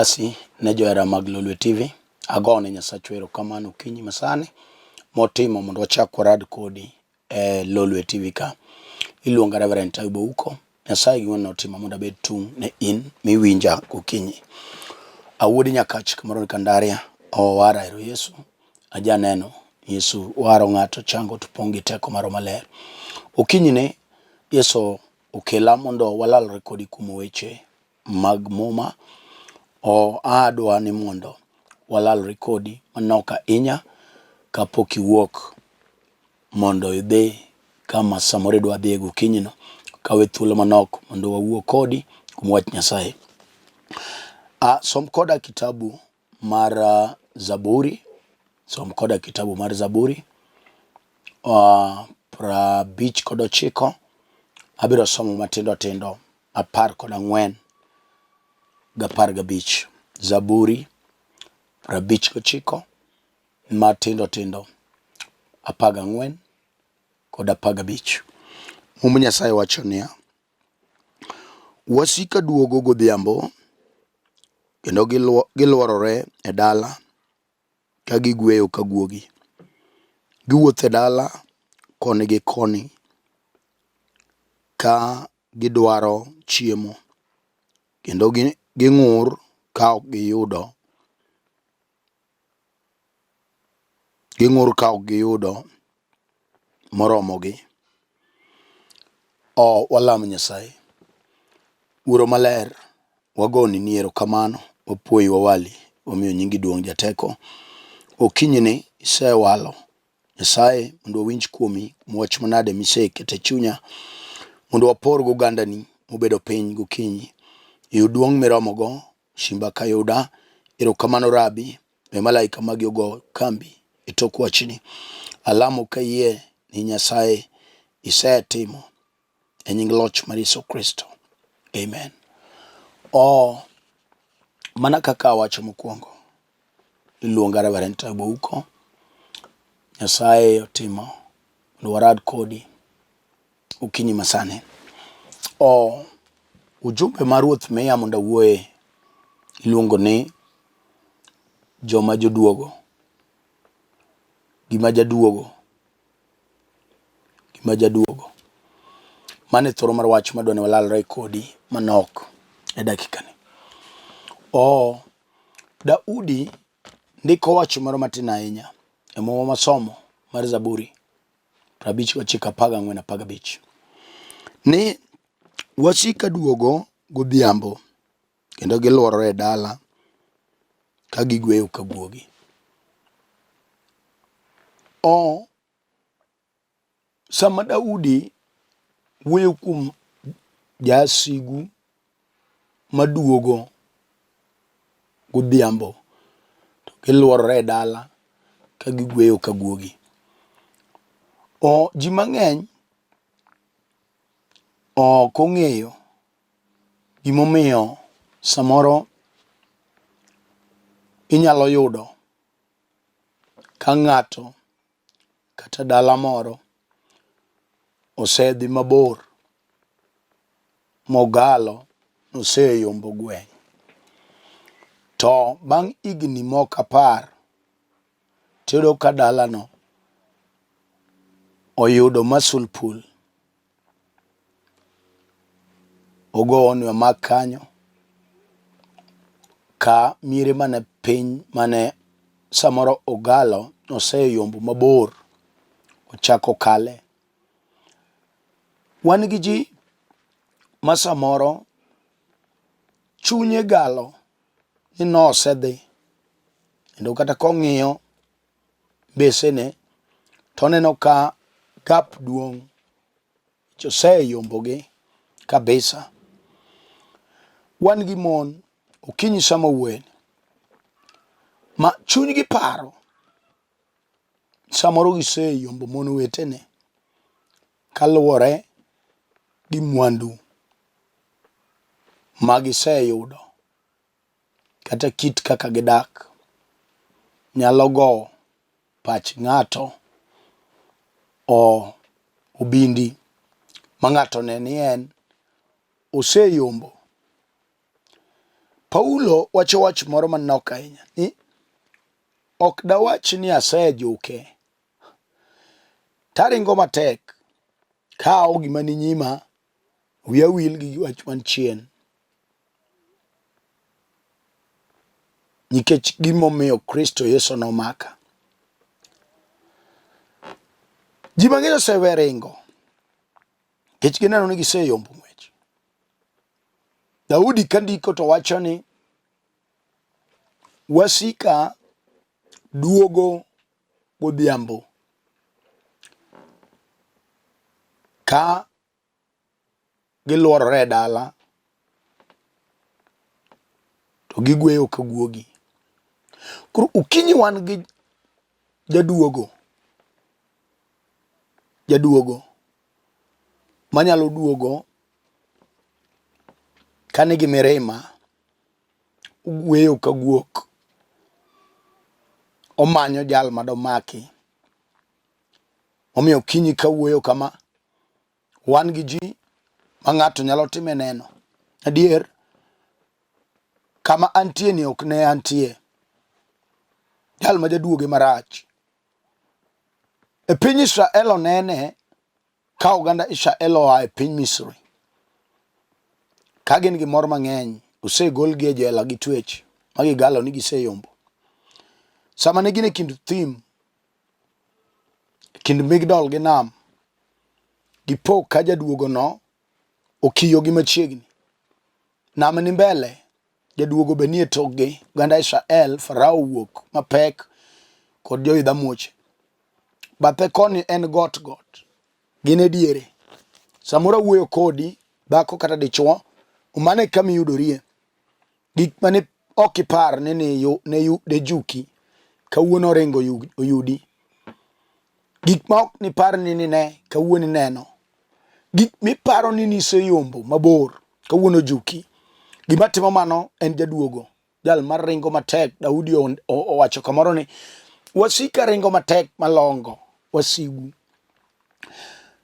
Basi ne johera mag Lolwe TV, agone Nyasachwa erokamano okinyi masani motimo mondo wachak warad kodi e Lolwe TV ka. Iluonga Reverend Taibu Ouko. Nyasaye gi ng'wono otimo mondo abed tung' ne in miwinja gokinyi. Awuod Nyakach kamoro ni Kandaria, owara ero Yesu, ajaneno Yesu waro ng'ato chango to pong' gi teko mar Roho Maler. Okinyi ni Yesu okela mondo walalre kodi kuom weche mag Muma. O adwa ni mondo walalre kodi manok ahinya kapok iwuok mondo idhi kama samoro idwa dhiye gokinyino. Kawe thuolo manok mondo wawuo kodi kuom wach Nyasaye. A, som koda kitabu mar Zaburi, som koda kitabu mar Zaburi 59, abiro somo matindo tindo 14 gi 15. Zaburi 59 matindo tindo 14 kod 15. Mumb Nyasaye wacho niya, Wasika duogo godhiambo kendo gilworore e dala ka gigweyo ka guogi. Giwuotho e dala koni gi koni ka gidwaro chiemo kendo ging'ur ka ok giyudo ging'ur ka ok giyudo moromogi. O walam Nyasaye. Wuoro maler, wagoni ni erokamano, wapuoyi wawali, wamiyo nyingi duong' jateko. Okinyini isewalo Nyasaye mondo wawinj kuomi wach manade miseketo e chunya mondo wapor gogandani mobedo piny gokinyi. Yud duong' miromogo, simba kayuda. Erokamano Rabi, we malaika magi ogo kambi e tok wachni. Alamo kayie ni Nyasaye isetimo e nying loch mar Yesu Kristo. Amen. O mana kaka awacho mokwongo, iluonga Reverend Taibu Ouko. Nyasaye otimo mondo warad kodi okinyi masani. O ujumbe ma Ruoth miya mondo awuoye iluongo ni joma joduogo. Gima jaduogo. Gima jaduogo. Mano e thoro mar wach madwa ni walalre kodi manok e dakika ni. O Daudi ndiko wach moro matin ahinya e muma masomo mar Zaburi 59 14 15 ni wasika duogo godhiambo kendo gilworore e dala ka gigweyo ka guogi. O sama Daudi wuoyo kuom jasigu maduogo godhiambo to gilworore e dala ka gigweyo ka guogi. O ji mang'eny ok ong'eyo gimomiyo samoro inyalo yudo ka ng'ato kata dala moro osedhi mabor mogalo noseyombo gweng'. To bang' higni moko apar tiyudo ka dalano oyudo muscle pull ogo ni omak kanyo ka miere mane piny mane samoro Ogalo oseyombo mabor ochako kale. Wan gi ji ma samoro chunye galo ni nosedhi kendo kata kong'iyo mbesene to oneno ka gap duong' oseyombogi kabisa. Wan gi mon okinyi sama wuoyeni ma chunygi paro samoro giseyombo mon wetene kaluwore gi mwandu ma giseyudo kata kit kaka gidak nyalo gowo pach ng'ato o obindi ma ng'ato ne ni en oseyombo. Paulo wacho wach moro manok ahinya ni ok dawach ni asejuke, taringo matek kawo gima ni nyima, wiya wil gi wach man chien. Nikech gimomiyo Kristo Yesu nomaka. Ji mang'eny osewe ringo nikech gineno ni giseyombo ng'wech. Daudi ka ndiko to wacho ni wasika duogo godhiambo ka gilworore e dala to gigweyo ka guogi. Koro okinyi wan gi jaduogo, jaduogo manyalo duogo ka nigi mirima, ogweyo ka guok, omanyo jal madomaki. Omiyo okinyi kawuoyo kama, wan gi ji ma ng'ato nyalo time neno. Adier, kama antie ni ok ne antie. Jal ma jaduoge marach. E piny Israel onene ka oganda Israel oa e piny Misri. Ka gin gi mor mang'eny, osegolgi e jela gi twech ma gigalo ni giseyombo. Sama ne gin e kind thim, e kind Migdol gi nam, gipo ka jaduogono okiyogi machiegni. Nam ni mbele, jaduogo be nie tokgi. Oganda Israel, Farao wuok mapek kod joidh amuoche. Bathe koni en got got, gin e diere. Samoro awuoyo kodi, dhako kata dichwo, mano e kama iyudorie. Gik mane ok ipar ni ne juki, kawuono oringo oyudi. Gik ma ok nipar ni nine, kawuono ineno. Gik miparo ni niseyombo mabor, kawuono ojuki. Gima timo mano en jaduogo, jal mar ringo matek. Daudi owacho kamoro ni wasika ringo matek malongo wasigu.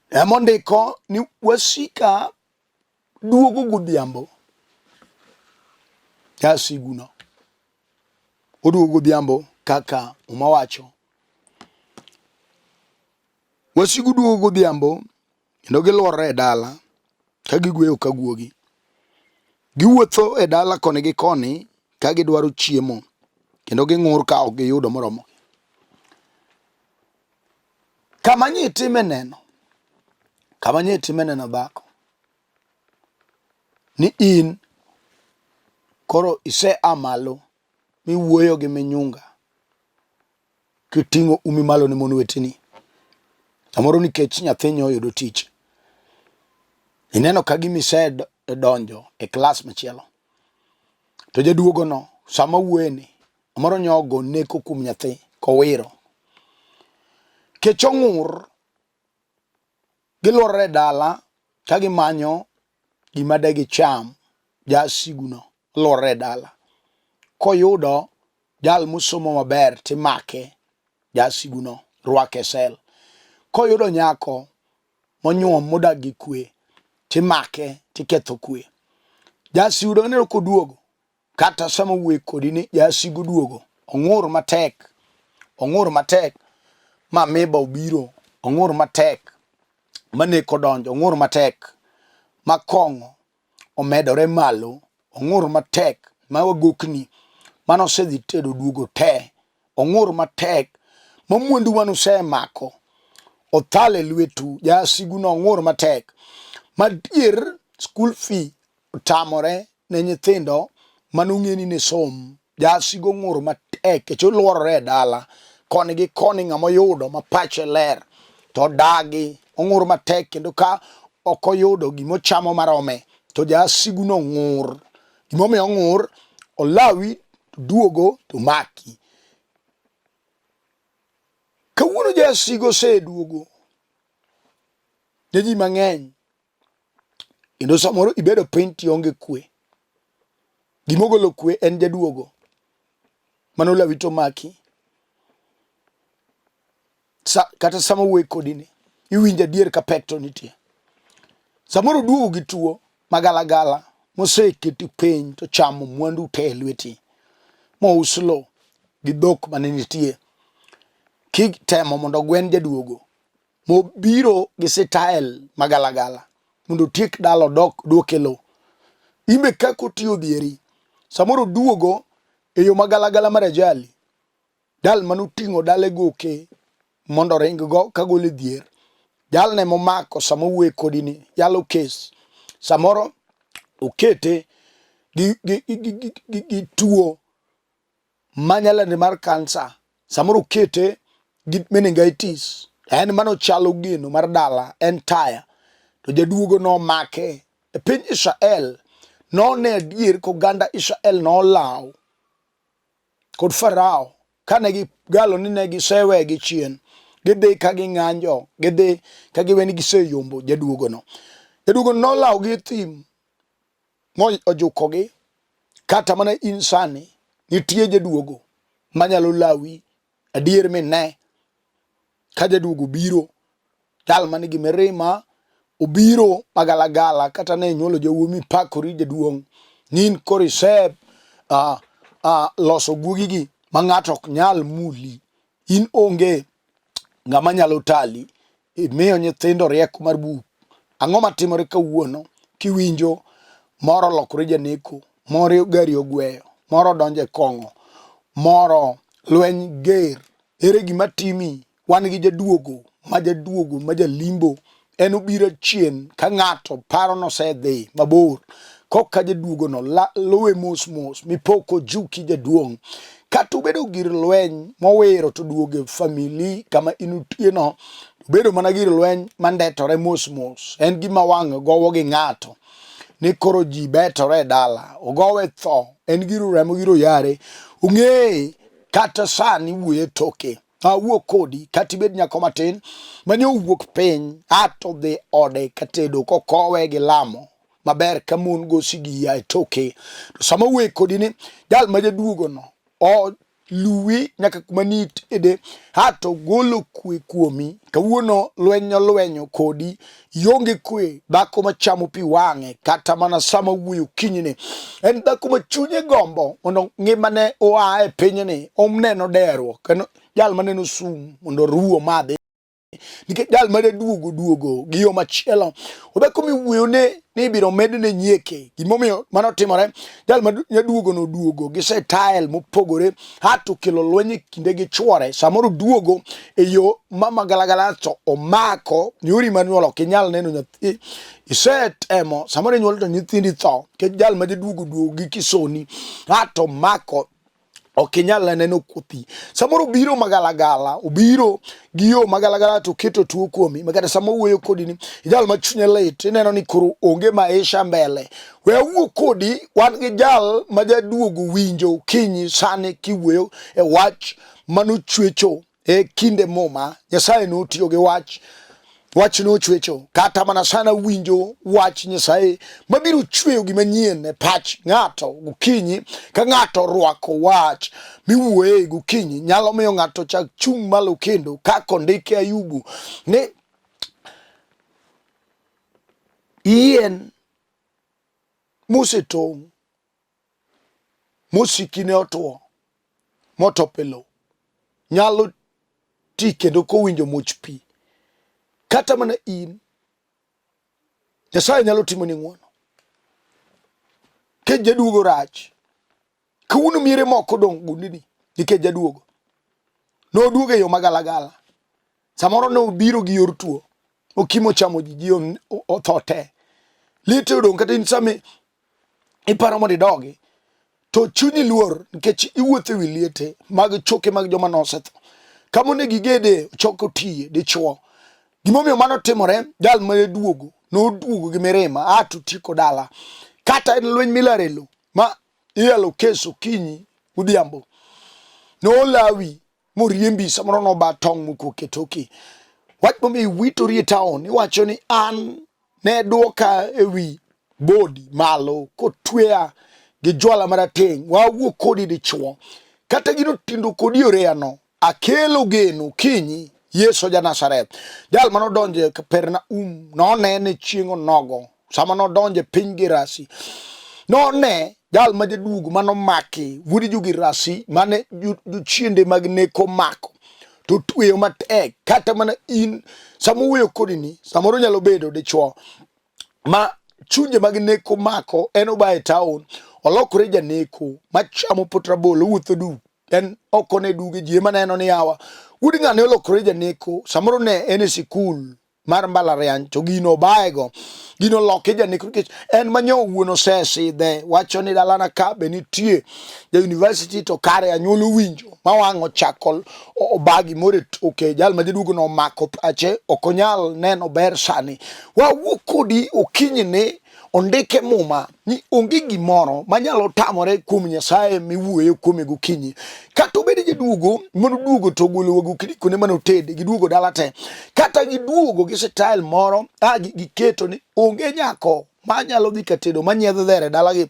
Emondiko ni wasika duogo godhiambo jasiguno oduogo godhiambo kaka Muma wacho. Wasigu duogo godhiambo kendo gilworore e dala ka gigweyo ka guogi. Giwuotho e dala koni gi koni ka gidwaro chiemo kendo ging'ur ka ok giyudo moromogi. Kama nyi itime neno, kama nyi itime neno dhako ni in koro ise a malo miwuoyo gi minyunga kiting'o umi malo ne mon weteni. Samoro nikech nyathi nyo oyudo tich, ineno ka gima isedonjo e klas machielo. To jaduogono sama wuoyeni, samoro nyo ogo neko kuom nyathi kowiro. Kech ong'ur Gilworore e dala ka gimanyo gima de gicham. Jasiguno lworore e dala. Koyudo jal mosomo maber timake, jasiguno rwake e sel. Koyudo nyako monyuom modak gi kwe timake tiketho kwe. Jasiguno ineno koduogo Kata sama owuoyo kodi ni jasigu duogo, ong'ur matek, ong'ur matek ma miba obiro, ong'ur matek ma neko donjo, ong'ur matek ma kong'o omedore malo, ong'ur matek ma wagokni mane osedhi tedo duogo te, ong'ur matek ma mwandu mane usemako othal e lwetu, jasigu no ong'ur matek madier school fee otamore ne nyithindo mane ong'e ni ne som. Jasigo ng'ur matek kech oluorore e dala koni gi koni ng'ama oyudo ma pache ler to odagi ong'ur matek kendo ka ok oyudo gima ochamo marome to jasigu no ng'ur. Gimomiyo ong'ur olawi to duogo to maki. Kawuono jasigo oseduogo ne ji mang'eny Kendo samoro ibedo piny to ionge kwe. Gima ogolo kwe en jaduogo. Mano lawi to maki. Sa, kata sama wuoyi kodi ni, iwinjo adier ka pek to nitie. Samoro oduogo gi tuo magalagala moseketi piny to chamo mwandu te e lweti mous lo gi dhok mane nitie kitemo mondo ogwen jaduogo mobiro gi sitael magalagala mondo otiek dala odok duoke lo. Imbe kaka otiyo odhieri samoro oduogo e yo magalagala mar ajali Jal mane oting'o dala e goke mondo oring-go kagolo e dhier, jalno ema omako sama owuoyo kodi ni yalo kes. Samoro okete gi tuo manyalende mar kansa, samoro okete gi meningitis, en mano chalo geno mar dala, en taya. To jaduogo nomake e piny Israel, none adier koganda Israel nolaw kod Farao kane gigalo ni ne gisewegi chien, gidhi ka ging'anjo, gidhi ka giwe ni giseyombo jaduogono. Jaduogono nolawogi e thim mojukogi. Kata mana in sani nitie jaduogo manyalo lawi adier mine ka jaduogo biro jal man gi mirima obiro magalagala kata ne inyuolo jawuoyi mipakori jaduong' ni in koro ise loso guogigi ma ng'ato ok nyal muli in onge ng'ama nyalo tali imiyo nyithindo rieko mar buk ang'o matimore kawuono kiwinjo moro olokore janeko moro gari ogweyo moro odonjo e kong'o moro lweny ger ere gima timi Wan gi jaduogo ma jaduogo ma jalimbo en obiro chien ka ng'ato paro nosedhi mabor koka jaduogo no luwe mos mos mipok ojuki jaduong' kata obedo gir lweny mowiro to duogo e famili kama intie no obedo mana gir lweny mandetore mos mos en gima wang' gowo gi ng'ato ni koro ji betore e dala ogowe tho en gir remo gir oyare ong'eye kata sani wuoye toke awuo kodi kata ibed nyako matin mane owuok piny ato dhi ode katedo kokowe gi lamo maber ka mon go sigiya e toke to sama wuoye kodi ni jal ma jaduogo no o luwi nyaka kuma nitede ato golo kwe kuomi kawuono lweny olwenyo kodi ionge kwe dhako machamo pi wang'e kata mana sama wuoyo okinyini en dhako ma chunye gombo mondo ngimane oa e pinyni oneno deruok kendo jal maneno sum mondo oruw omadhi nikech jal mane duogo duogo gi yo machielo odhako miwuoyone ni ibiro medne nyieke gimomiyo mano timore jal ma nyaduogo no duogo gi setael mopogore hato kelo lweny e kinde gi chwore samoro duogo e yo ma magalagala to omako yori mar nyuol ok inyal neno nyathi isetemo samoro inyuol to nyithindi tho nikech jal ma jaduogo duogo gi kisoni hato omako ok inyal neno kothi samoro obiro magalagala obiro gi yo magalagala to oketo tuo kuomi makata sama owuoyo kodi ni jal ma chunye lit ineno ni koro onge maisha mbele we awuo kodi wan gi jal ma jaduogo winjo okinyi sani kiwuoyo e wach manochwecho e kinde muma Nyasaye notiyo gi wach wach nochwecho kata mana sana winjo wach Nyasaye mabiro chweyo gima nyien e pach ng'ato gokinyi ka ng'ato orwako wach miwuoye gokinyi nyalo miyo ng'ato chak chung' malo kendo kaka ondike Ayubu ni yien mosetong' mosikine otwo motop e lowo nyalo ti kendo kowinjo much pi. Kata mana in, Nyasaye nyalo timoni ng'wono. Nikech jaduogo rach. Kawuono miere moko odong' gundini nikech jaduogo. Noduogo e yo magalagala. Samoro ne obiro gi yor tuo. Okimo chamo ji, ji otho te. Liete odong' kata in sama iparo mondo idogi to chunyi luor nikech iwuotho e wi liete mag choke mag joma nosetho. Kama onego igede chok otiye dichuo. Gimomiyo mano timore, jal mane duogo noduogo gi mirima a to tieko dala. Kata en lweny milare lo ma iyalo kes okinyi odhiambo. Nolawi moriembi samoro noba tong' mokuok e toki. Wach momiyo iwitori e taon iwacho ni an ne dwoka e wi bodi malo kotweya gi jwala marateng' wawuo kodi dichuo kata gino tindo kodi oreyano akelo geno kinyi Yesu ja Nazareth jal mane odonjo e Kapernaum nonene chieng' onogo sama nodonjo e piny Gerasi. None jal ma jaduogo manomaki wuod Jogirasi mane jochiende mag neko mako to tweyo matek kata mana in sama owuoyo kodi ni samoro nyalo bedo dichuo ma chunje mag neko mako en oba e town olokore janeko machamo pot rabolo owuotho duk en ok one duge ji ema neno ni yawa wuod ng'ane olokore janeko samoro ne en e sikul mar mbalariany to gino obayego gino loke janeko nikech en manyo wuon osesidhe wacho ni dalana ka be nitie ja university to kare anyuola owinjo ma wang' ochako oba gimoro e toke jal ma jaduogo no omako pache ok onyal neno ber sani wawuo kodi okinyi ni ondike muma ni onge gimoro manyalo tamore kuom Nyasaye miwuoyo kuome gokinyi. Kata obed jaduogo mondo duogo to ogolo wagokinyi kuonde mane otede giduogo dala te. Kata giduogo gi style moro a giketo ni onge nyako manyalo dhi ka tedo manyiedho dhere dalagi.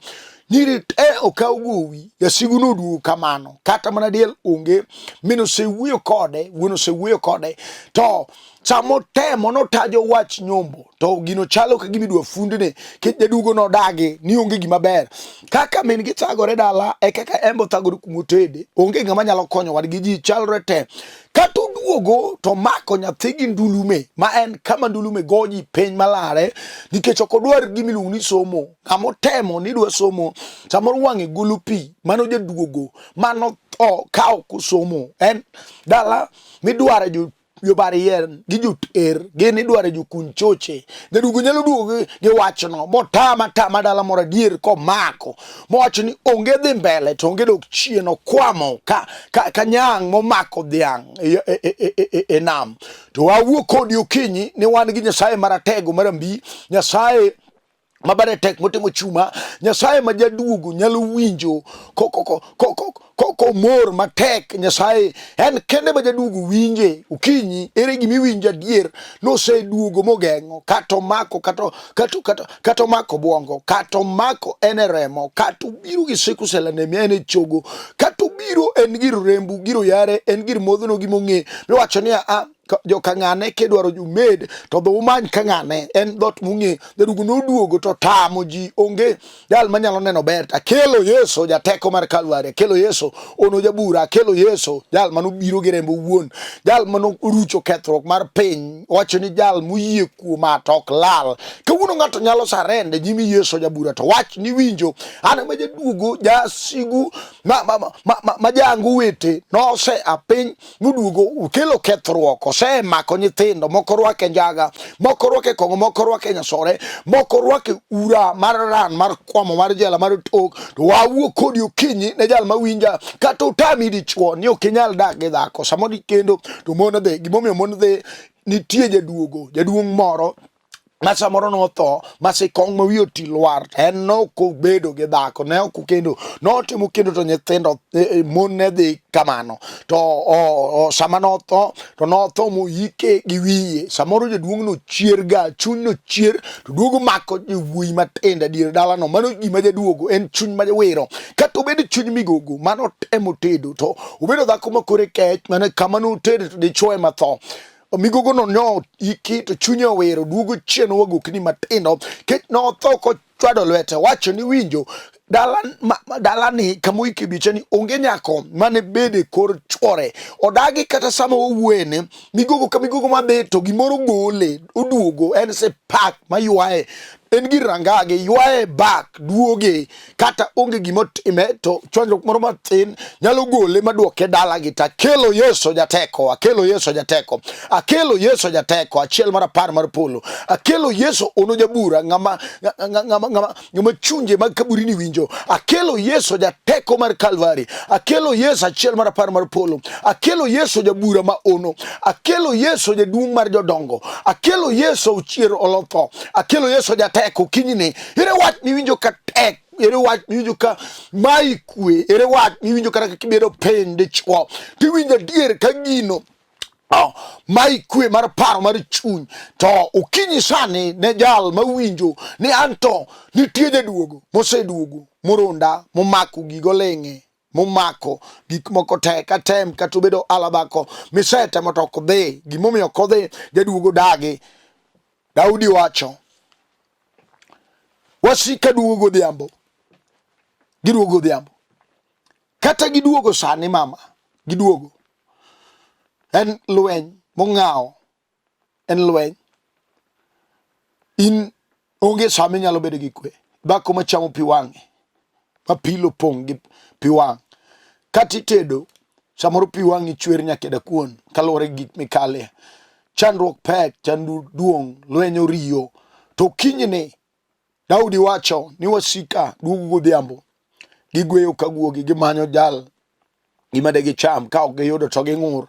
Nyiri te okaw gowi, jasigu noduogo kamano. Kata mana diel onge, min osewuoyo kode, wuon osewuoyo kode. To sama otemo notajo wach nyombo to gino chalo ka gima idwa fundne kech jaduogo nodagi ni onge gima ber kaka min gi thagore dala e kaka en bo thagore kuma otede onge ng'ama nyalo konyo wadgi ji chalre te kata oduogo to mako nyathi gi ndulume ma en kama ndulume go ji piny malare nikech ok odwar gima iluongo ni somo ng'ama otemo ni dwa somo samoro wang'e golo pi mano jaduogo mano tho ka ok osomo en dala midware jo jobar yien gi joter gin idware jokuny choche jaduogo nyalo duogo gi wachno motama tama dala moro adier komako mowacho ni onge dhi mbele to onge dok chien okwamo ka, ka, ka nyang' momako dhiang' e, e, e, e, e, e nam to wawuo kodi okinyi ni wan gi nyasaye maratego marambi nyasaye mabade tek motimo chuma nyasaye ma jaduogo nyalo winjo komor matek nyasaye en kende ma jaduogo winje okinyi ere gima iwinjo adier noseduogo mogeng'o kata omako kata omako obwongo kata omako en e remo kata obiro gi sickle cell anemia en e chogo kata obiro en gir rembu gir oyare en gir modhono gimong'e miwacho ni a joka ng'ane kidwaro umed to dho umany ka ng'ane en dhot mong'e jaduogo noduogo to tamo ji onge jal manyalo neno ber akelo Yesu jateko mar Kalwari akelo Yesu ono jabura akelo Yesu jal manobiro gi rembe owuon jal manorucho kethruok mar piny wacho ni jal moyie kuoma to ok lal kawuono ng'ato nyalo sarende nyimi Yesu jabura to wach ni winjo an ema jaduogo jasigu ma, ma, ma, ma, ma jango wete nose a piny moduogo okelo kethruok osemako nyithindo moko rwake njaga moko rwake kong'o moko rwake nyasore moko rwake ura mar ran mar kwamo mar jela mar tok to wawuo kodi okinyi ne jal mawinja kata otami dichuo ni ok inyal dak gi dhako samoro ikendo to mon dhi gimomiyo mon dhi nitie jaduogo jaduong' moro ma samoro notho ma sikong ma wiye oti lwar en nok obedo gi dhako ne ok okendo notimo kendo to nyithindo e, e, mon ne dhi kamano to o, o, sama notho to notho moyike gi wiye samoro jaduong' no chier ga chuny no chier to duogo mako jowuoyi matindo adier dalano mano gima jaduogo en chuny ma wiro kata obed chuny migogo mano temo tedo to obedo dhako ma kore kech mana kama notedo to dichwo ema tho migogo no nyo iki to chunye owero duogo chien wagokni matindo kech notho kochwado lwete wacho ni winjo dala ma, dalani kama oike biche ni onge nyako mane bede kor chwore odagi kata sama owuoyene migogo ka migogo madhi to gimoro gole oduogo en sipak maywaye en gir rangage ywaye back duoge kata onge gima otime to chwanyruok moro matin nyalo gole maduoke dalagi to akelo Yesu jateko akelo Yesu jateko akelo Yesu jateko achiel mar apar mar polo akelo Yesu ono jabura ng'ama ng'ama ng'ama ng'ama chunje mag kaburini winjo akelo Yesu jateko mar Kalvari akelo Yesu achiel mar apar mar polo akelo Yesu jabura ma ono akelo Yesu jaduong' mar jodongo akelo Yesu chier olotho akelo Yesu jateko kinyni ere wach miwinjo ka tek ere wach miwinjo ka mayi kwe ere wach miwinjo kata ka kibedo piny dichwo tiwinjo adier ka gino Oh, mayi kwe mar paro mar chuny to okinyi sani ne jal mawinjo ni anto nitie jaduogo moseduogo moronda momako gigo ling'e momako gik moko te ka tem kata obedo ala dhako misetemo to ok dhi gimomiyo ok odhi jaduogo dagi Daudi wacho wasika duogo godhiambo. Giduogo godhiambo. Kata giduogo sani mama, giduogo. En lweny mong'awo, en lweny. In onge sama inyalo bedo gi kwe. Dhako machamo pi wang'e, ma pilo pong' gi pi wang'. Kata itedo, samoro pi wang'i chwer nyaka e dakuon kaluwore gi gik mikale. Chandruok pek, chandruok duong', lweny oriyo. To kinyni Daudi wacho ni wasika duogo godhiambo, gigweyo ka guogi, gimanyo jal gima de gicham, ka ok giyudo to ging'ur,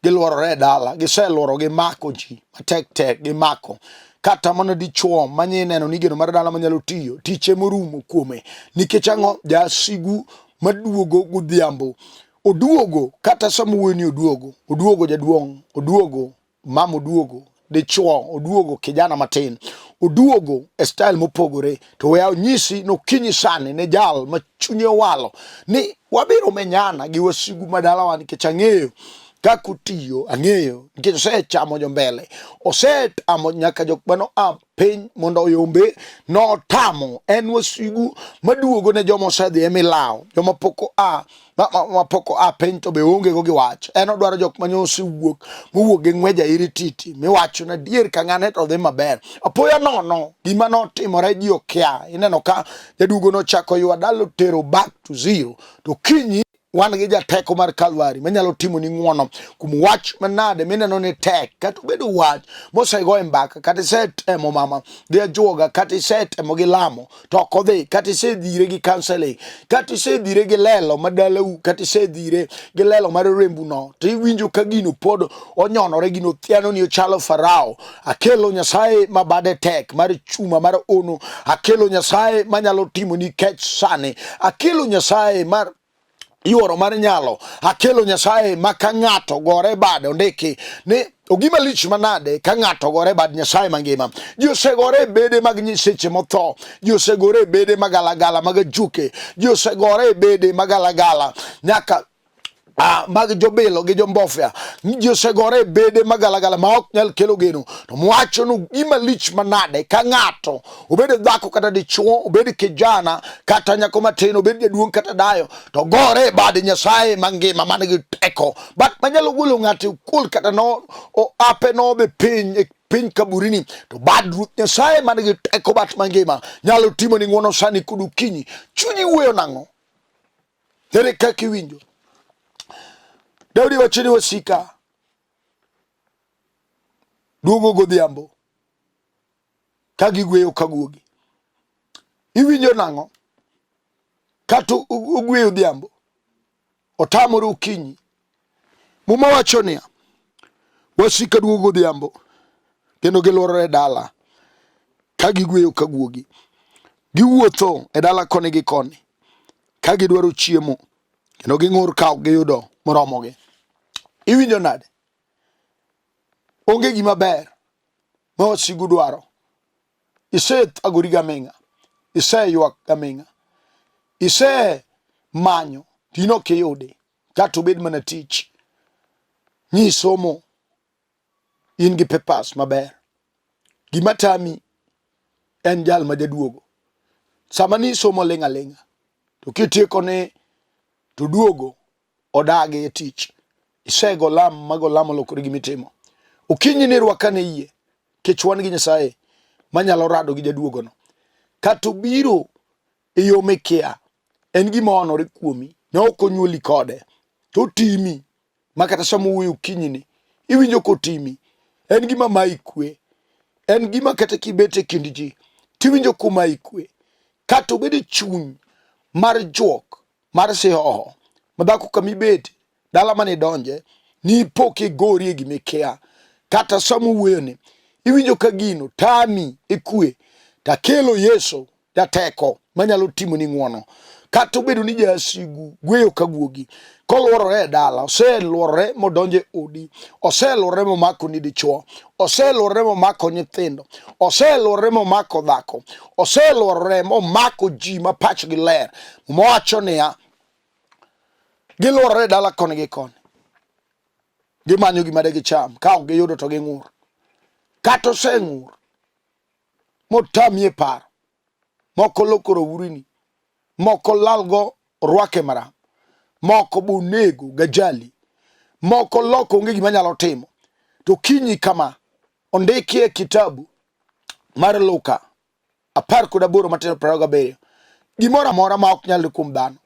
gilworore e dala, giseluoro, gimako ji matek tek, gimako kata mana dichuo manye neno ni geno mar dala manyalo tiyo tiche morumo kuome. Nikech ang'o? Jasigu maduogo godhiambo oduogo, kata sama wuoyo ni oduogo, oduogo jaduong', oduogo mama oduogo dichuo oduogo kijana matin oduogo e style mopogore to we anyisi nokinyi sani ne jal ma chunye owalo ni wabiro menyana gi wasigu madalawa nikech ang'eyo kaka otiyo ang'eyo nikech osechamo jombele osetamo nyaka jok mano a piny mondo oyombe notamo en wasigu maduogo ne joma osedhi e milawo joma pok oa ma pok oa piny to be onge go gi wach en odwaro jok ma osewuok mowuok gi ng'wej airi titi miwacho na dier ka ng'ane to dhi maber apoya nono gima notimore ji okia ineno ka jaduogo nochako ywa dalo tero back to zero to kinyi wan gi jateko mar Kalvari manyalo timo ni ng'wono kuom wach manade mineno ni tek kata obedo wach mosego e mbaka kata isetemo mama gi ajuoga kata isetemo gi lamo to ok odhi kata isedhire gi counseling kata isedhire gi lelo madalau kata isedhire gi lelo mar rembuno to iwinjo ka gino pod onyonore gino thiano ni ochalo farao akelo nyasaye ma bade tek mar chuma mar ono akelo nyasaye manyalo timoni kech sani akelo nyasaye mar yuoro mar nyalo akelo nyasaye ma ka ng'ato gore bade ondiki ni ogima lich manade ka ng'ato gore bad nyasaye mangima ji osegore e bede mag nyiseche motho ji osegore e bede magalagala mag ajuke ji osegore e bede magalagala nyaka mag jobilo gi jombofya ji osegore e bede magalagala ma ok nyal kelo geno to mwacho ni gima lich manade ka ng'ato obed dhako kata dichuo obed kijana kata nyako matin obed jaduong' kata dayo to gore e bad nyasaye mangima man gi teko bat manyalo golo ng'ato e kul kata no ape nobe piny e piny kaburini to bad ruoth nyasaye man gi teko bat mangima nyalo timo ni ng'wono sani kod okinyi chunyi wuoyo nang'o ere kaka iwinjo Daudi wacho ni wasika duogo godhiambo ka gigweyo ka guogi. Iwinjo nang'o? Kata ogweyo odhiambo, otamore okinyi. Muma wacho niya, wasika duogo godhiambo kendo gilworore dala ka gigweyo ka guogi. Giwuotho e dala koni gi koni ka gidwaro chiemo kendo ging'ur ka ok giyudo moromogi. Iwinjo nade? Onge gima ber ma wasigu dwaro. Isethagori gaming'a, iseywak gaming'a, isemanyo to in ok iyudi, kata obed mana tich. Ni somo, in gi papers maber. Gima tami en jal ma jaduogo. Sama ni somo ling' aling'a, to kitieko ni to duogo odagi e tich. Isego lam mago lam olokore gima itimo. Okinyi ni rwaka ne yie, kech wan gi Nyasaye manyalo rado gi jaduogono. Kata obiro e yo mikia, en gima onore kuomi, ne ok onyuoli kode, to otimi ma kata sama owuoyo okinyi ni iwinjo kotimi. En gima mayi kwe, en gima kata kibet e kind ji tiwinjo komayi kwe, kata obed e chuny mar juok mar sihoho ma dhako kama ibete dala mane idonje nipo kigorie gima ikia kata sama owuoyoni iwinjo ka gino tami e kwe takelo Yesu jateko manyalo timoni ng'wono kata obedo ni jasigu gweyo ka guogi kolworore e dala oselworore modonjo e odi oselworore momako ni dichwo oselworore momako nyithindo oselworore momako dhako oselworore momako ji ma pachgi ler Mowacho niya, gilworore e dala koni gi koni, gimanyo gima de gicham, ka ok giyudo to ging'ur. Kata oseng'ur motami e paro, moko lokoro urini, Moko lalgo orwake maram, moko bonego gajali, moko loko onge gima nyalo timo. To kinyi kama ondiki e kitabu mar Luka 18 matindo 27 gimoro amora ma ok nyalre kuom dhano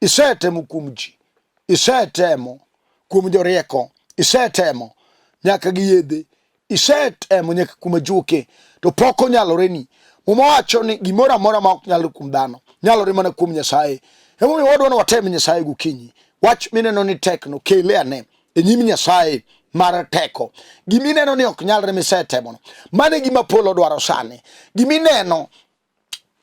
isetemo kuom ji, isetemo kuom jorieko, isetemo nyaka gi yedhe, isetemo nyaka kuom ajuoke, to pok onyaloreni. Muma wacho ni gimoro amora ma ok nyalre kuom dhano nyalore mana kuom Nyasaye. Emomiyo wadwa ni watem Nyasaye gokinyi. Wach mineno ni tekno kele ane e nyim Nyasaye mar teko. Gimineno ni ok nyalre misetemono, mano e gima polo dwaro sani. Gimineno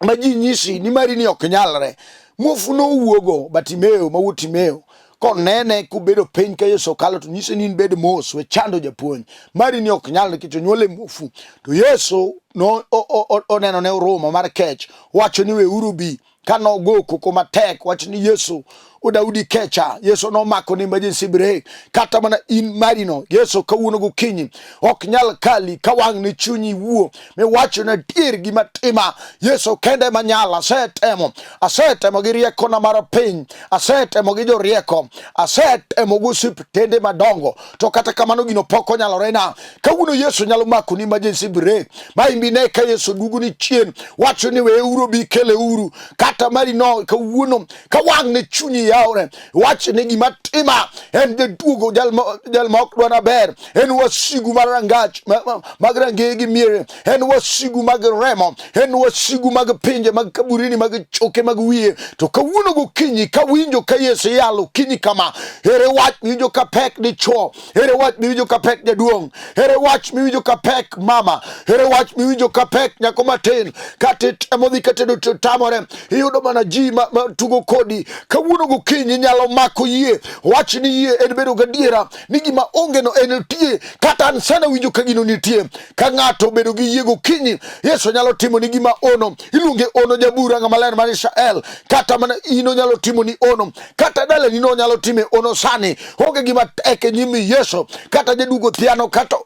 ma ji nyisi ni mari ni ok nyalre. Muofu nowuogo Bartimeo ma wuod Timeo konene kobedo piny ka Yesu okalo to nyise ni in bed mos we chando japuonj mari ni ok nyalre nikech onyuole muofu. To Yesu no oneno ne huruma mar kech wacho ni weuru bi ka nogo koko matek wach ni Yesu o Daudi kecha. Yesu nomako ni emergency brake. Kata mana in marino Yesu kawuono gokinyi ok nyal kali ka wang' ni chunyi wuo miwacho na adier gima tima. Yesu kende ema nyalo. Asetemo, asetemo gi riekona mar piny, asetemo gi jorieko, asetemo gi osiptende madongo, to kata kamano gino pok onyalorena. Kawuono Yesu nyalo mako ni emergency brake ma imbi ne ka Yesu duogo ni chien wacho ni weuru bi keleuru kata mari no kawuono ka wang' ne chunyi yawre wach ni gima tima en jaduogo jal ma ok dwa maber en wasigu mar rangach mag rangeye gi miere en wasigu mag remo en wasigu mag pinje mag kaburini mag choke mag wiye to kawuono gokinyi kawinjo ka Yesu yalo kinyi kama ere wach miwinjo ka pek dichuo Ere wach miwinjo ka pek jaduong'? Ere wach miwinjo ka pek mama? Ere wach miwinjo ka pek nyako matin? Kata itemo dhi katedo to tamore, iyudo mana ji ma, ma tugo kodi. Kawuono gokinyi nyalo mako yie. Wach ni yie en bedo gadiera ni gima onge no en nitie. Kata an sana winjo ka gino nitie. Ka ng'ato obedo gi yie gokinyi, Yesu nyalo timo ni gima ono. Iluonge ono jabura ng'ama ler mar Israel. Kata mana in onyalo timo ni ono. Kata dalani no onyalo time ono sani. Onge gima tek e nyim Yesu. Kata jadugo thiano kata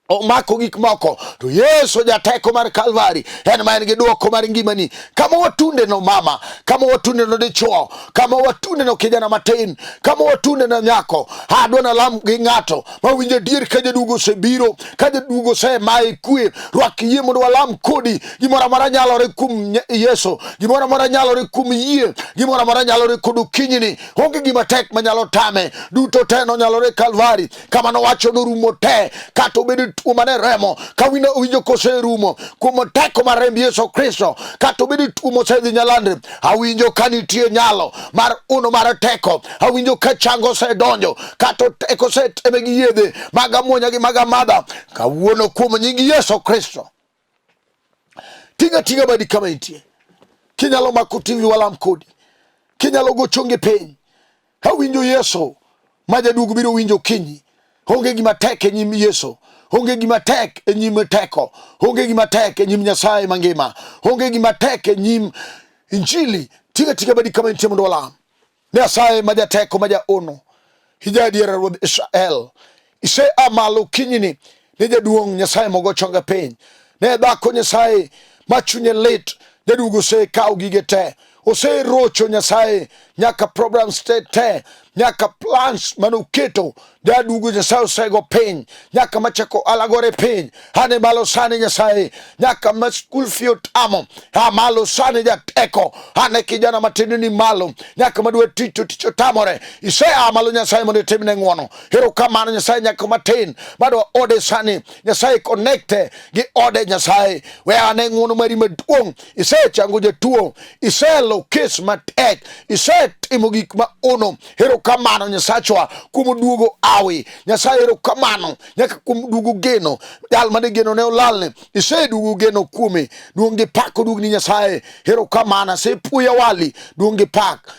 omako gik moko to Yesu jateko mar Kalvari en ma en gi dwoko mar ngimani. Kama watunde no mama, kama watunde no dichuo, kama watunde no kijana matin, kama watunde no nyako, adwa nalam gi ng'ato ma winjo adier ka jaduogo osebiro, ka jaduogo osemaye kwe, rwak yie mondo walam kodi. Gimoro amora nyalore kuom Yesu, gimoro amora nyalore kuom yie, gimoro amora nyalore kod okinyini. Onge gima tek manyalo tame, duto te nonyalore Kalvari. Kama nowacho norumo te, kata obedo tuo mane remo, ka winjo koserumo kuom teko mar remb Yesu Kristo, kata obedo tuo mosedhi nyalandre, awinjo ka nitie nyalo mar uno mar teko, awinjo ka chango osedonjo, kata teko oseteme gi yedhe mag amuonya gi mag amadha, kawuono kuom nying Yesu Kristo. Tinga tinga badi kama intie, kinyalo mako TV walam kodi, kinyalo go chongi piny. Awinjo Yesu ma jaduogo biro winjo kinyi. Onge gima tek e nyim Yesu. Onge gima tek e nyim teko. Onge gima tek e nyim Nyasaye mangima. Onge gima tek e nyim Injili. Tinga tinga badi kama intie mondo walam. Nyasaye ma jateko ma jaono, ija adiera Ruodh Israel, ise a malo kinyini ne jaduong' Nyasaye mogo chonge piny, ne dhako Nyasaye ma chunye lit, jaduogo osekawo gige te, oserocho Nyasaye nyaka programs te te, nyaka plans mane oketo jaduogo Nyasaye osego piny, nyaka machako alagore piny, ane malo sani Nyasaye, nyaka ma school fee otamo, a malo sani jateko, ane kijana matin ni malo, nyaka madwa tich to tich otamore, isea malo Nyasaye mondo itimne ng'wono. Erokamano Nyasaye, nyako matin madwa ode sani, Nyasaye connecte gi ode Nyasaye, we ane ng'wono mari maduong'. Isechango jatuo, iselo kes matek, isetimo gik ma ono. Erokamano Nyasachwa kuom duogo awi. Nyasaye erokamano nyaka kuom duogo geno. Jal mane geno ne olalne, iseduogo geno kuome. Duong' gi pak oduogni Nyasaye. Erokamano asepuoyo awali. Duong' gi pak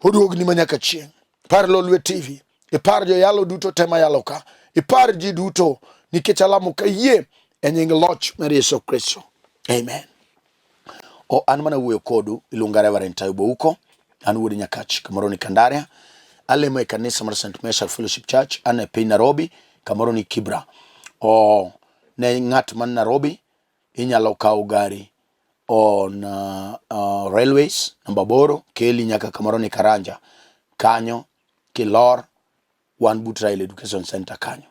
oduogni manyaka chieng'. Par Lolwe TV, ipar joyalo duto te mayalo ka, ipar ji duto nikech alamo ka yie e nying loch mar Yesu Kristo. Amen. O an mana wuoyo kodu iluonga Reverend Tayo Bouko, an wuod Nyakach kamoro ni Kandaria. Alemo e kanisa mar St. Meshack Fellowship Church, an e piny Nairobi kamoro ni Kibra. O ne ng'at man Nairobi inyalo kawo gari on railways namba 8 keli nyaka kamoro ni Karanja kanyo kilor wan but Raila Education Center kanyo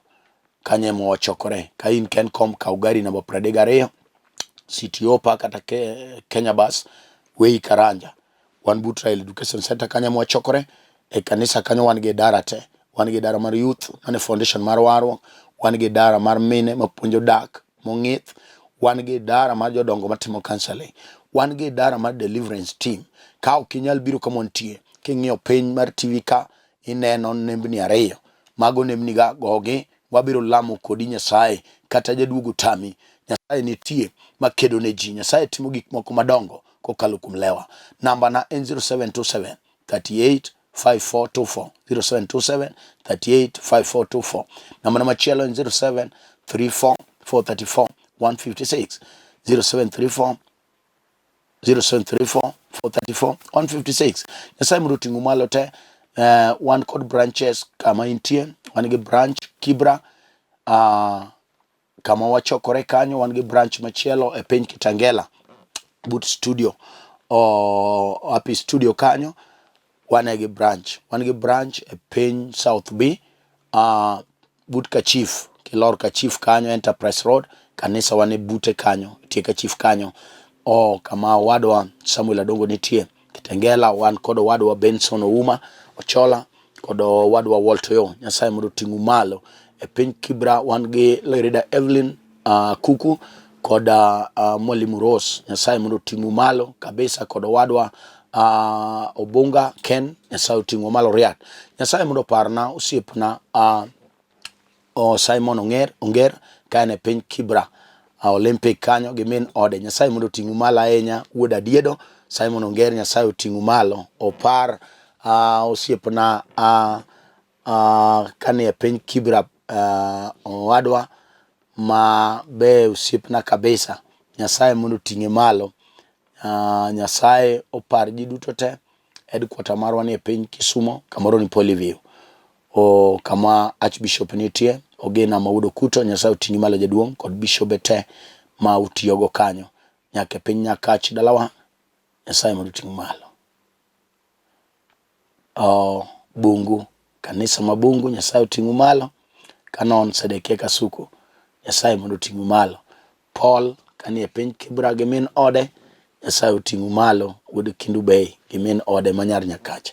kanyo ema wachokore ka in Kencom kaw gari namba 32 City Hopper kata Kenya Bus weyi Karanja wan but Raila Education Center kanyo ema wachokore e kanisa kanyo wan gi idara te wan gi idara mar youth mane foundation mar warruok wan gi idara mar mine mapuonjo dak mong'ith wan gi idara mar jodongo matimo counseling wan gi idara mar deliverance team ka ok inyal biro kama wantie king'iyo piny mar TV ka ineno nembni ariyo mago nembni ga gogi wabiro lamo kodi Nyasaye kata jaduogo tami Nyasaye nitie makedo ne ji Nyasaye timo gik moko madongo kokalo kuom lewa namba na en 0727 38 5424 0727 38 5424 namba na machielo en 0734 434 156 0734 0734 434 156 Nyasaye mondo oting'u malo te wan kod branches kama intie wan gi branch Kibra kama wachokore kanyo wan gi branch machielo e piny Kitengela but studio Happy studio kanyo wan gi branch wan gi branch e piny South B but Kachif kilor Kachif kanyo Enterprise Road kanisa wan e bute kanyo tie Kachif kanyo o kama owadwa Samuel Adongo nitie Kitengela wan kod owadwa Benson Ouma Ochola kod owadwa Walter Yo Nyasaye mondo oting'u malo e piny Kibra wan gi Lerida Evelyn Kuku kod Mwalimu Rose Nyasaye mondo oting'u malo kabisa kod owadwa Obunga Ken Nyasaye oting'u malo riat Nyasaye mondo oparna osiepna Simon Onger ka en e piny Kibra Olympic kanyo gi min ode Nyasaye mondo oting'u malo ahinya wuod Adiedo Simon Onger Nyasaye oting'u malo opar osiepna kanie e piny Kibra owadwa ma be osiepna kabisa Nyasaye mondo oting'e malo Nyasaye opar ji duto te headquarter marwa ni e piny Kisumo kamoro ni Polyview kama Archbishop nitie Ogena Maudo Kuto Nyasaye oting'i malo jaduong' kod bishobe te ma utiyogo kanyo nyaka e piny Nyakach dalawa Nyasaye mondo oting' malo Bungu kanisa ma Bungu Nyasaye oting'u malo Canon Sedekia Kasuku Nyasaye mondo oting'u malo Paul kanie piny Kibra gi min ode Nyasaye oting'u malo wuod Kindu Bay gi min ode ma nyar Nyakach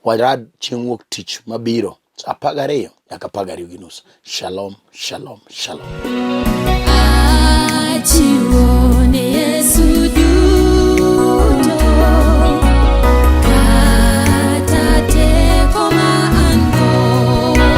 warad chieng' wuok tich mabiro saa 12 nyaka 12:30 shalom shalom shalom. Achiwo.